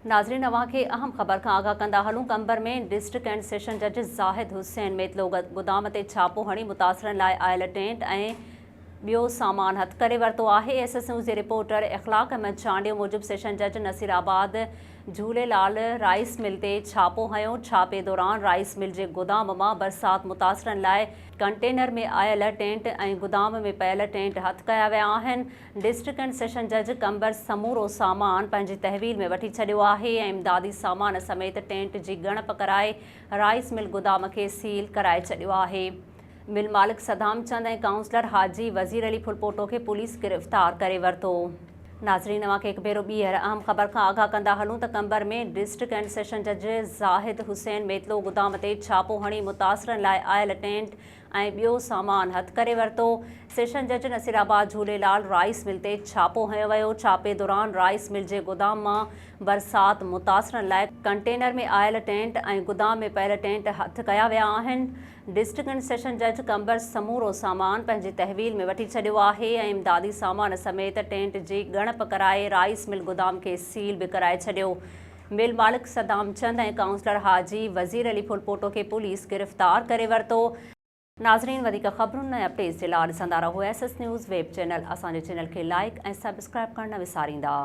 ناظرين اوهان کي اهم خبر کان آگاهه ڪندا هلون قمبر ۾ ڊسٽرڪٽ اينڊ سيشن جج زاهد حسين ميتلو گدام تي ڇاپو هڻي متاثرن لاء آيل ٽينٽ ۽ ٻيو سامان هٿ ڪري ورتو آهي. ايس ايس نيوز جي رپورٽر اخلاق احمد چانڊيو موجب سيشن جج نصير آباد جهوليلال رائيس مل تي ڇاپو هنيو، ڇاپي دوران رائيس مل جي گودام مان برسات متاثرن لاء ڪنٽينر ۾ آيل ٽينٽ ۽ گودام ۾ پيل ٽينٽ هٿ ڪيا ويا آهن. ڊسٽرڪٽ اينڊ سيشن جج قمبر سمورو سامان پنهنجي تحويل ۾ وٺي ڇڏيو آهي ۽ امدادي سامان سميت ٽينٽ جي ڳڻپ ڪرائي رائيس مل گودام کي سيل ڪرائي ڇڏيو آهي. مل مالڪ صدام چند ۽ ڪائونسلر حاجي وزير علي ڦلپوٽو کي پوليس گرفتار ڪري ورتو. ناظرين اوهان کي هڪ ڀيرو ٻيهر اهم خبر کان آگاهه ڪندا هلون ته قمبر ۾ ڊسٽرڪٽ اينڊ سيشن جج زاهد حسين ميتلو گدام تي ڇاپو هڻي متاثرن لاء آيل ٽينٽ ۽ ٻيو سامان هٿ ڪري ورتو. سيشن جج نصيرآباد جهوليلال رائيس مل تي ڇاپو هنيو ويو. ڇاپي دوران رائيس مل جي گودام مان برسات متاثرن لاء ڪنٽينر ۾ آيل ٽينٽ ۽ گدام ۾ پيل ٽينٽ هٿ ڪيا ويا آهن. ڊسٽرڪٽ اينڊ سيشن جج قمبر سمورو سامان پنهنجي تحويل ۾ وٺي ڇڏيو آهي ۽ امدادي سامان سميت ٽينٽ جي ڳڻپ ڪرائي رائيس مل گودام کي سيل به ڪرائي ڇڏيو. مل مالڪ صدام چند ۽ ڪائونسلر حاجي وزير علي ڦلپوٽو کي پوليس گرفتار ڪري ورتو. ناظرين وڌيڪ خبرن ۽ اپڊيٽس جي لا ڏسندا رهو S S news web channel اسان جي چينل کي لائيڪ ۽ سبسڪرائيب ڪرڻ نه وساريندا.